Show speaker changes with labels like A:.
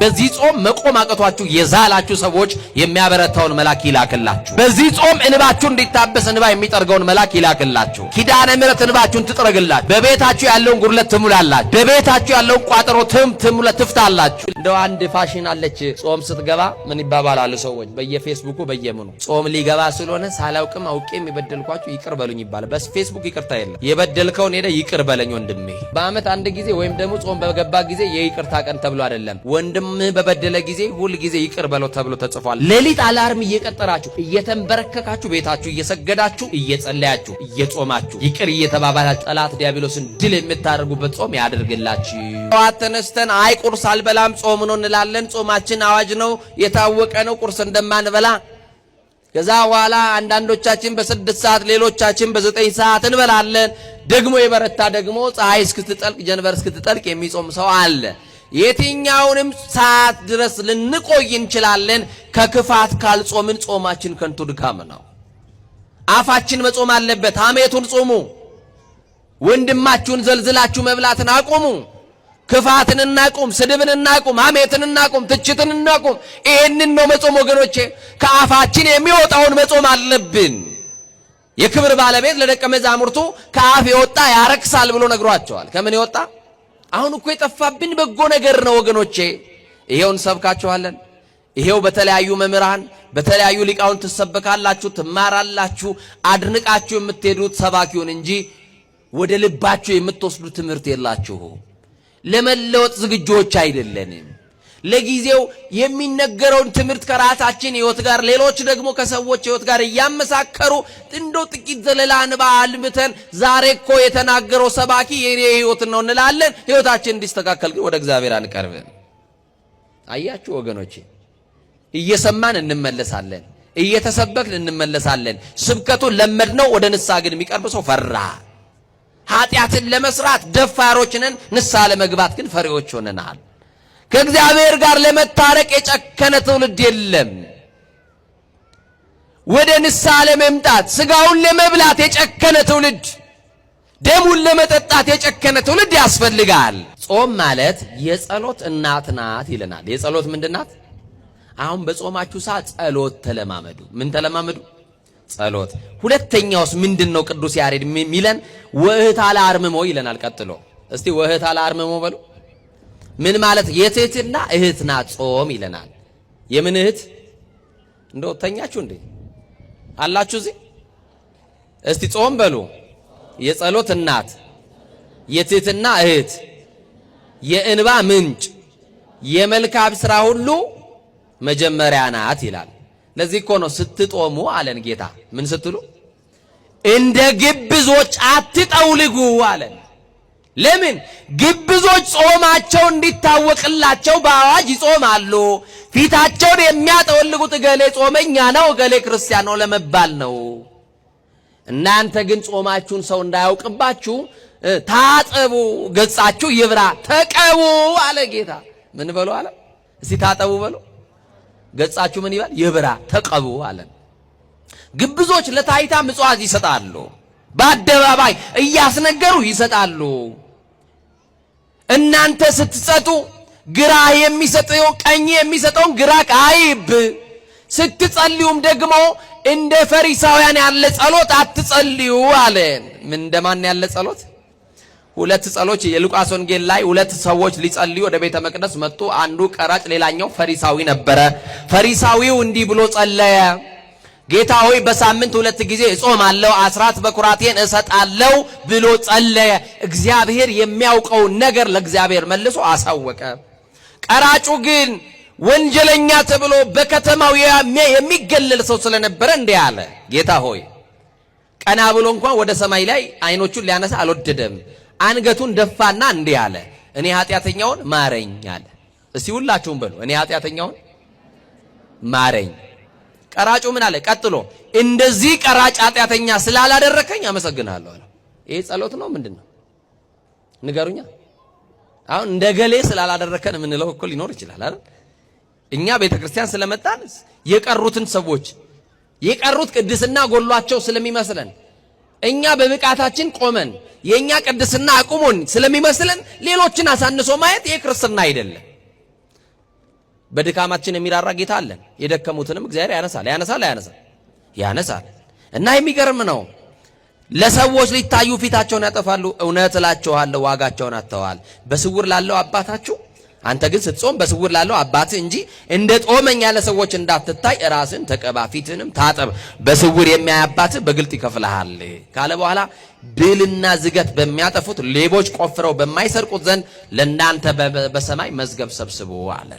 A: በዚህ ጾም መቆም አቅቷችሁ የዛላችሁ ሰዎች የሚያበረታውን መልአክ ይላክላችሁ። በዚህ ጾም እንባችሁ እንዲታበስ እንባ የሚጠርገውን መልአክ ይላክላችሁ። ኪዳነ ምሕረት እንባችሁን ትጥረግላችሁ። በቤታችሁ ያለውን ጉድለት ትሙላላችሁ። በቤታችሁ ያለውን ቋጠሮ ትሙላ ትፍታላችሁ። እንደው አንድ ፋሽን አለች። ጾም ስትገባ ምን ይባባላሉ ሰዎች በየፌስቡኩ በየምኑ ጾም ሊገባ ስለሆነ ሳላውቅም አውቄም የበደልኳችሁ ይቅር በሉኝ ይባላል። በፌስቡክ ይቅርታ የለም። የበደልከውን ሄደ ይቅር በለኝ ወንድሜ። በዓመት አንድ ጊዜ ወይም ደግሞ ጾም በገባ ጊዜ የይቅርታ ቀን ተብሎ አይደለም። ወንድምህ በበደለ ጊዜ ሁል ጊዜ ይቅር በለው ተብሎ ተጽፏል። ሌሊት alarm እየቀጠራችሁ እየተንበረከካችሁ ቤታችሁ እየሰገዳችሁ እየጸለያችሁ እየጾማችሁ ይቅር እየተባባላችሁ ጠላት ዲያብሎስን ድል የምታደርጉበት ጾም ያደርግላችሁ። ጠዋት ተነስተን አይ ቁርስ አልበላም ጾም ነው እንላለን። ጾማችን አዋጅ ነው፣ የታወቀ ነው ቁርስ እንደማንበላ። ከዛ በኋላ አንዳንዶቻችን በ6 ሰዓት ሌሎቻችን በ9 ሰዓት እንበላለን። ደግሞ የበረታ ደግሞ ፀሐይ እስክትጠልቅ ጀንበር እስክትጠልቅ የሚጾም ሰው አለ። የትኛውንም ሰዓት ድረስ ልንቆይ እንችላለን። ከክፋት ካልጾምን ጾማችን ከንቱ ድካም ነው። አፋችን መጾም አለበት። ሐሜቱን ጾሙ። ወንድማችሁን ዘልዝላችሁ መብላትን አቁሙ። ክፋትን እናቁም፣ ስድብን እናቁም፣ ሐሜትን እናቁም፣ ትችትን እናቁም። ይሄንን ነው መጾም ወገኖቼ። ከአፋችን የሚወጣውን መጾም አለብን። የክብር ባለቤት ለደቀ መዛሙርቱ ከአፍ የወጣ ያረክሳል ብሎ ነግሯቸዋል። ከምን የወጣ? አሁን እኮ የጠፋብን በጎ ነገር ነው ወገኖቼ። ይሄው እንሰብካችኋለን። ይሄው በተለያዩ መምህራን በተለያዩ ሊቃውንት ትሰበካላችሁ፣ ትማራላችሁ። አድንቃችሁ የምትሄዱት ሰባኪውን እንጂ ወደ ልባችሁ የምትወስዱት ትምህርት የላችሁ። ለመለወጥ ዝግጆች አይደለንም። ለጊዜው የሚነገረውን ትምህርት ከራሳችን ሕይወት ጋር ሌሎች ደግሞ ከሰዎች ሕይወት ጋር እያመሳከሩ እንደው ጥቂት ዘለላ እንባ አልምተን ዛሬ እኮ የተናገረው ሰባኪ የኔ ሕይወት ነው እንላለን። ሕይወታችን እንዲስተካከል ግን ወደ እግዚአብሔር አንቀርብም። አያችሁ ወገኖቼ፣ እየሰማን እንመለሳለን፣ እየተሰበክን እንመለሳለን። ስብከቱን ለመድነው። ወደ ንስሐ ግን የሚቀርብ ሰው ፈራ። ኃጢአትን ለመስራት ደፋሮች ነን፣ ንስሐ ለመግባት ግን ፈሪዎች ሆነናል። ከእግዚአብሔር ጋር ለመታረቅ የጨከነ ትውልድ የለም። ወደ ንስሐ ለመምጣት ስጋውን ለመብላት የጨከነ ትውልድ፣ ደሙን ለመጠጣት የጨከነ ትውልድ ያስፈልጋል። ጾም ማለት የጸሎት እናት ናት ይለናል። የጸሎት ምንድን ናት? አሁን በጾማችሁ ሰዓት ጸሎት ተለማመዱ። ምን ተለማመዱ? ጸሎት። ሁለተኛውስ ምንድን ነው? ቅዱስ ያሬድ የሚለን ወእህታ ለአርምሞ ይለናል። ቀጥሎ እስቲ ወእህታ ለአርምሞ በሉ። ምን ማለት? የትህትና እህት ናት ጾም ይለናል። የምን እህት? እንደው ተኛችሁ እንዴ አላችሁ እዚህ? እስቲ ጾም በሉ። የጸሎት እናት፣ የትህትና እህት፣ የእንባ ምንጭ፣ የመልካም ስራ ሁሉ መጀመሪያ ናት ይላል። ለዚህ እኮ ነው ስትጦሙ አለን ጌታ። ምን ስትሉ? እንደ ግብዞች አትጠውልጉ አለን። ለምን? ግብዞች ጾማቸው እንዲታወቅላቸው በአዋጅ ይጾማሉ። ፊታቸውን የሚያጠወልጉት እገሌ ጾመኛ ነው፣ እገሌ ክርስቲያን ነው ለመባል ነው። እናንተ ግን ጾማችሁን ሰው እንዳያውቅባችሁ ታጠቡ፣ ገጻችሁ ይብራ፣ ተቀቡ አለ ጌታ። ምን በሉ አለ? እስቲ ታጠቡ በሉ። ገጻችሁ ምን ይባል? ይብራ፣ ተቀቡ አለ። ግብዞች ለታይታ ምጽዋት ይሰጣሉ፣ በአደባባይ እያስነገሩ ይሰጣሉ። እናንተ ስትሰጡ ግራ የሚሰጠው ቀኝ የሚሰጠውን ግራ አይብ። ስትጸልዩም ደግሞ እንደ ፈሪሳውያን ያለ ጸሎት አትጸልዩ አለ። ምን እንደማን ያለ ጸሎት? ሁለት ጸሎች የሉቃስ ወንጌል ላይ ሁለት ሰዎች ሊጸልዩ ወደ ቤተ መቅደስ መጡ። አንዱ ቀራጭ፣ ሌላኛው ፈሪሳዊ ነበረ። ፈሪሳዊው እንዲህ ብሎ ጸለየ። ጌታ ሆይ በሳምንት ሁለት ጊዜ እጾማለሁ፣ አስራት በኩራቴን እሰጣለሁ ብሎ ጸለየ። እግዚአብሔር የሚያውቀውን ነገር ለእግዚአብሔር መልሶ አሳወቀ። ቀራጩ ግን ወንጀለኛ ተብሎ በከተማው የሚገለል ሰው ስለነበረ እንዲህ አለ፣ ጌታ ሆይ ቀና ብሎ እንኳን ወደ ሰማይ ላይ አይኖቹን ሊያነሳ አልወደደም። አንገቱን ደፋና እንዲህ አለ፣ እኔ ኃጢአተኛውን ማረኝ አለ። እስቲ ሁላችሁም በሉ እኔ ኃጢአተኛውን ማረኝ። ቀራጩ ምን አለ? ቀጥሎ እንደዚህ ቀራጭ ኃጢአተኛ ስላላደረከኝ አመሰግናለሁ አለ። ይሄ ጸሎት ነው ምንድን ነው? ንገሩኛ። አሁን እንደ ገሌ ስላላደረከን የምንለው እኮ ሊኖር ይችላል አይደል? እኛ ቤተ ክርስቲያን ስለመጣን የቀሩትን ሰዎች የቀሩት ቅድስና ጎሏቸው ስለሚመስለን እኛ በብቃታችን ቆመን የእኛ ቅድስና አቁሞን ስለሚመስለን ሌሎችን አሳንሶ ማየት ይህ ክርስትና አይደለም። በድካማችን የሚራራ ጌታ አለን። የደከሙትንም እግዚአብሔር ያነሳል። ያነሳል ያነሳል ያነሳል። እና የሚገርም ነው። ለሰዎች ሊታዩ ፊታቸውን ያጠፋሉ። እውነት እላችኋለሁ ዋጋቸውን አጥተዋል። በስውር ላለው አባታችሁ አንተ ግን ስትጾም በስውር ላለው አባትህ እንጂ እንደ ጦመኛ ለሰዎች እንዳትታይ ራስን ተቀባ፣ ፊትንም ታጠብ፣ በስውር የሚያይ አባትህ በግልጥ ይከፍልሃል ካለ በኋላ ብልና ዝገት በሚያጠፉት ሌቦች ቆፍረው በማይሰርቁት ዘንድ ለእናንተ በሰማይ መዝገብ ሰብስቡ አለ።